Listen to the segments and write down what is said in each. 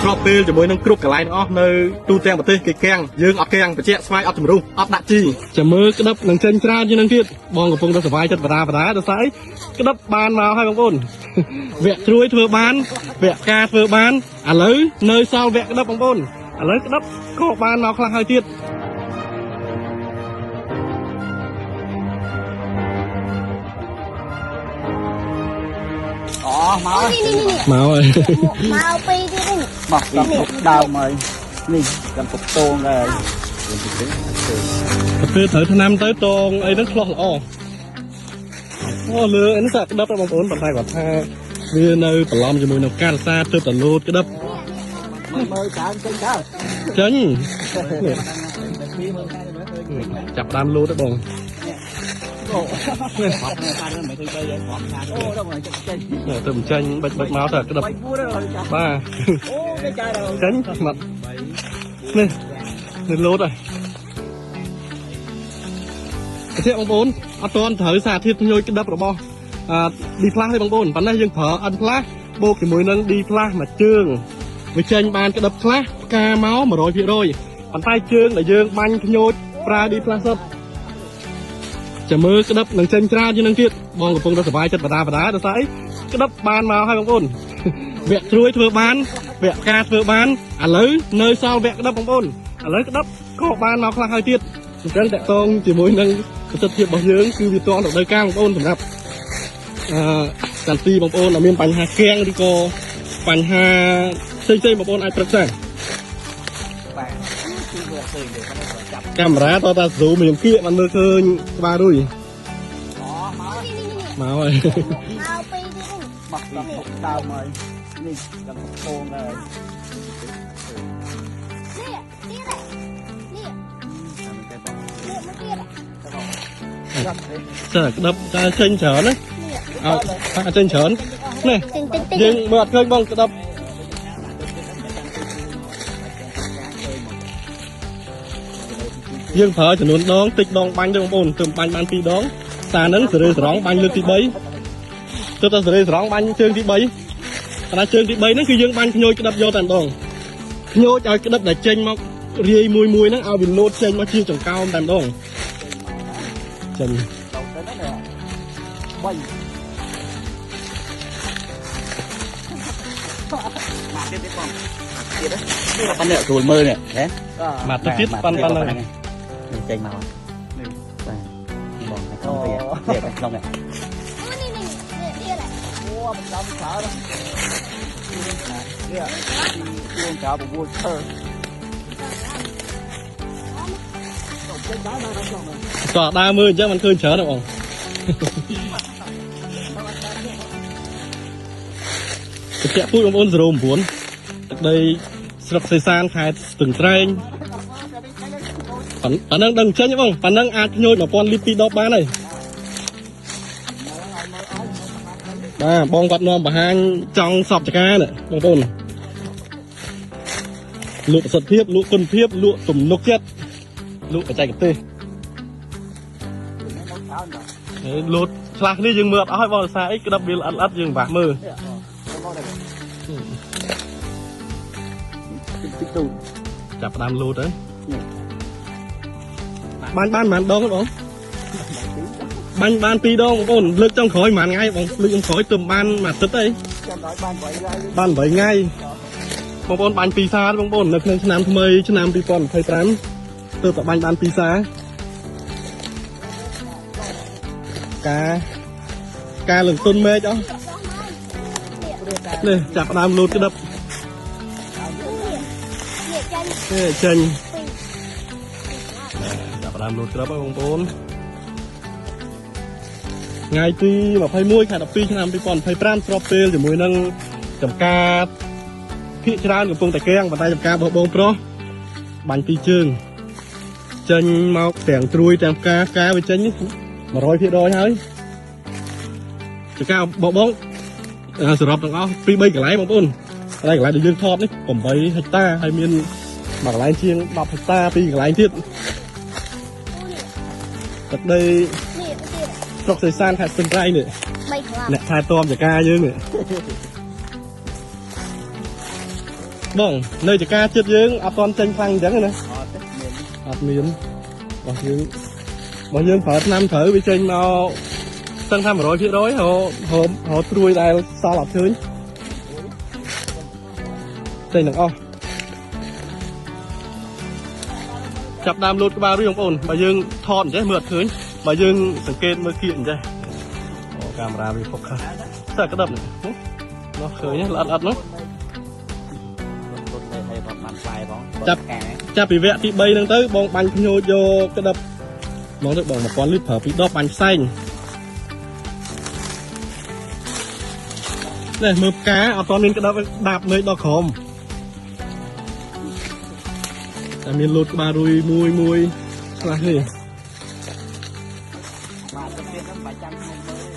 ស្របពេលជាមួយនឹងគ្រប់កន្លែងទាំងអស់នៅទូទាំងប្រទេសគេកាំងយើងអត់កាំងបច្ចៈស្វាយអត់ជំរុះអត់ដាក់ជីចាំមើលក្តាប់នឹងចេញច្រើនជាងនឹងទៀតបងកំពុងតែសប្បាយចិត្តបដាបដាដល់ស្អីក្តាប់បានមកហើយបងប្អូនវគ្គជ្រួយធ្វើបានវគ្គការធ្វើបានឥឡូវនៅសល់វគ្គក្តាប់បងប្អូនឥឡូវក្តាប់ក៏បានមកខ្លះហើយទៀត អូមក នេះនេះនេះ មកហើយ មកពីរទៀតនេះ មកដល់ពុកដើមហើយនេះដល់ពុកតងដែរ ទៅពេលត្រូវឆ្នាំទៅតងអីហ្នឹងឆ្លោះល្អអូលើអីហ្នឹងសាក់ក្តាប់បងប្អូនប៉ុន្តែគាត់ថាវានៅបន្លំជាមួយនឹងការសាទើបតែលោតក្តាប់ មើលច្រើនចេញដើ ចេញចាប់ដើមលោតទៅបង អូដល់មកចេញ ទៅបញ្ចេញបិចបិចមកទៅក្តាប់ បីពួរដល់ចា បាទ អូគេចាយដល់ ចេញមកនេះនេះលោតហើយអធិបងប្អូនអត់ទាន់ត្រូវសារធាតុញយក្តាប់របស់អឺ D+ ទេបងប្អូនប៉ុន្តែយើងប្រើ N+ បូកជាមួយនឹង D+ មួយជើងវាចេញបានក្តាប់ខ្លះផ្កាមក100%ប៉ុន្តែជើងដែលយើងបាញ់ខ្ញូចប្រើ D+ សុទ្ធចាំមើលក្តាប់នឹងចេញច្រើនជាងនឹងទៀតបងកំពុងតែសប្បាយចិត្តបដាបដាដល់ស្អីក្តាប់បានមកហើយបងប្អូនវគ្គជ្រួយធ្វើបានវគ្គការធ្វើបានឥឡូវនៅសល់វគ្គក្តាប់បងប្អូនឥឡូវក្តាប់ក៏បានមកខ្លះហើយទៀតអញ្ចឹងតកតងជាមួយនឹងប្រសិទ្ធភាពរបស់យើងគឺវាតន់រដូវកាលបងប្អូនសម្រាប់អឺចន្ទីបងប្អូនដែលមានបញ្ហាគាំងឬក៏បញ្ហាផ្សេងៗបងប្អូនអាចប្រឹក្សា បាទគឺវាផ្សេងទេគាត់ចាប់ កាមេរ៉ាតតា zoom រៀងគៀកបានមើលឃើញក្បាលរុយ អូមក នេះនេះនេះ មកហើយ មកពីរទៀតនេះ មកដល់ពុកដើមហើយនេះដល់ពុកតងដែរ នេះទៀតនេះនេះមកទៀត ចាក្តាប់ចាចេញច្រើនណា នេះ អោអាចចេញច្រើននេះ តិចតិចតិច យើងមើលអត់ឃើញបងក្តាប់យើងប្រើចំនួនដងតិចដងបាញ់ទៅបងប្អូនទើបបាញ់បាន2ដងសារហ្នឹងសេរីស្រងបាញ់លើកទី3ទើបតែសេរីស្រងបាញ់ជើងទី3តែជើងទី3ហ្នឹងគឺយើងបាញ់ខ្ញូចក្តាប់យកតែម្ដងខ្ញូចឲ្យក្តាប់ដែលចេញមករាយមួយមួយហ្នឹងឲ្យវាលោតចេញមកជាចង្កោមតែម្ដងចេញ ទៅទៅណាបីមកទៀតទេបងទៀតនេះប៉ុណ្ណេះស្រួលមើលនេះហ៎ មកទៅទៀតប៉ាន់ប៉ាន់ហ្នឹង នេះចេញមកនេះបាទបងក្នុងវានេះក្នុងនេះ នេះនេះនេះទៀត អូមិនដល់ច្រើននេះជួងក្រៅ6ឈើ តោះដើរមើលអញ្ចឹងมันឃើញច្រើនទេបងតិចពូជបងប្អូន09ទឹកដីស្រុកសេសានខេត្តស្ទឹងត្រែងប៉ណ្ណឹងដឹងចេញទេបងប៉ណ្ណឹងអាចញូច1000លីត្រពីរដបបានហើយបាទបងគាត់នាំបង្ហាញចង់សពចកានេះបងប្អូនលក់ប្រសិទ្ធភាពលក់គុណភាពលក់ទំនុកចិត្តលក់បច្ចេកទេស លោតខ្លះនេះយើងមើលអត់អស់ហើយបងដោយសារអីក្តាប់វាល្អិតល្អិតយើងពិបាកមើល តិចទូ ចាប់ផ្ដើមលោតហើយបាញ់បានប៉ុន្មានដងទេបងបាញ់បាន2ដងបងប្អូនលើកចុងក្រោយប៉ុន្មានថ្ងៃបងលើកចុងក្រោយទើបបានមួយអាទិត្យអី ចាំដល់បាន8ថ្ងៃ បាន8ថ្ងៃបងប្អូនបាញ់2សារបងប្អូននៅក្នុងឆ្នាំថ្មីឆ្នាំ2025ទើបតែបាញ់បាន2សារការការលំទុនមេឃអស់នេះចាប់ផ្ដើមលោតក្តាប់ នេះចេញ នេះចេញ ពីរ ចាប់ផ្ដើមលោតក្របហើយបងប្អូនថ្ងៃទី21ខែ12ឆ្នាំ2025ស្របពេលជាមួយនឹងចំការភាកច្រើនកំពុងតែកៀងប៉ុន្តែចំការរបស់បងប្រុសបាញ់ពីរជើងចេញមកទាំងត្រួយទាំងផ្កាផ្កាវាចេញ100%ហើយចំការរបស់បងសរុបទាំងអស់2 3កន្លែងបងប្អូនតែកន្លែងដែលយើងថតនេះ8ហិកតាហើយមានមួយកន្លែងជាង10ហិកតាពីរកន្លែងទៀត ទឹកដី នេះទៀត ស្រុកសេសានខេត្តស្ទឹងត្រែងនេះ បីក្លាប់ អ្នកថែទាំចការយើងនេះ បងនៅចការចិត្តយើងអត់ទាន់ចេញខ្លាំងអញ្ចឹងណា អត់ទេមាន អត់មានរបស់យើងរបស់យើងប្រើថ្នាំត្រូវវាចេញមកស្ទឹងថា100%រហរត្រួយដែលសល់អត់ឃើញចេញទាំងអស់ចាប់ដើមលោតក្បាលរួចបងប្អូនបើយើងថតអញ្ចេះមើលអត់ឃើញបើយើងសង្កេតមើលគៀកអញ្ចេះអូកាមេរ៉ាវា focus តែក្តាប់នេះនោះឃើញល្អិតល្អិតនោះ រត់លេឲ្យបានផ្លែបង ចាប់ពីវគ្គទី3ហ្នឹងទៅបងបាញ់ភ្ញោចយកក្តាប់ហ្មងទៅបង1000លីត្រប្រើពីដបបាញ់ផ្សែងនេះមើលផ្កាអត់ទាន់មានក្តាប់ដាប់មេឃដល់ក្រោមតែមានលោតក្បាលរួយមួយមួយខ្លះនេះ បាទទៅទៀតហ្នឹងបាច់ចាំខ្ញុំមើល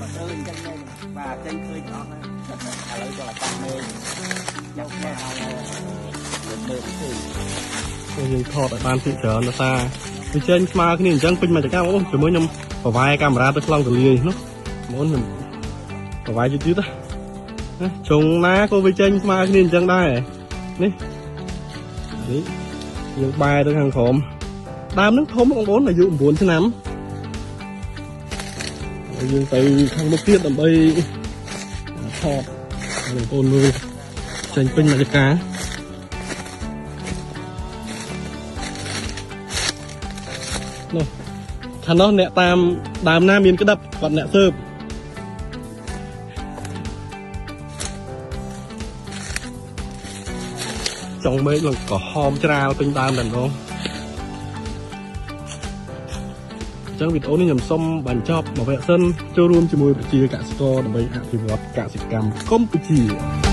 បើទៅអញ្ចឹងហ្នឹងបាទចេញឃើញអស់ហើយឥឡូវចូលតែមេចាប់មកឲ្យមើលឃើញ យើងថតឲ្យបានភាគច្រើនដោយសារវាចេញស្មើគ្នាអញ្ចឹងពេញមួយចង្កាបងជាមួយខ្ញុំប្រវាយកាមេរ៉ាទៅខ្លងទលាយនោះបងខ្ញុំប្រវាយយឺតយឺតណាជុងណាក៏វាចេញស្មើគ្នាអញ្ចឹងដែរនេះនេះយើងបែរទៅខាងក្រោមដើមហ្នឹងធំបងប្អូនអាយុ9ឆ្នាំហើយយើងទៅខាងមុខទៀតដើម្បីថតបងប្អូនមើលចេញពេញមួយចង្កានោះខាងនោះអ្នកតាមដើមណាមានក្តាប់គាត់អ្នកស៊ើបចុងមេឃនឹងក្រហមច្រាលពេញដើមតែម្ដងអញ្ចឹងវីដេអូនេះខ្ញុំសូមបញ្ចប់មួយវគ្គសិនចូលរួមជាមួយប្រជាកសិករដើម្បីអភិវឌ្ឍកសិកម្មកម្ពុជា។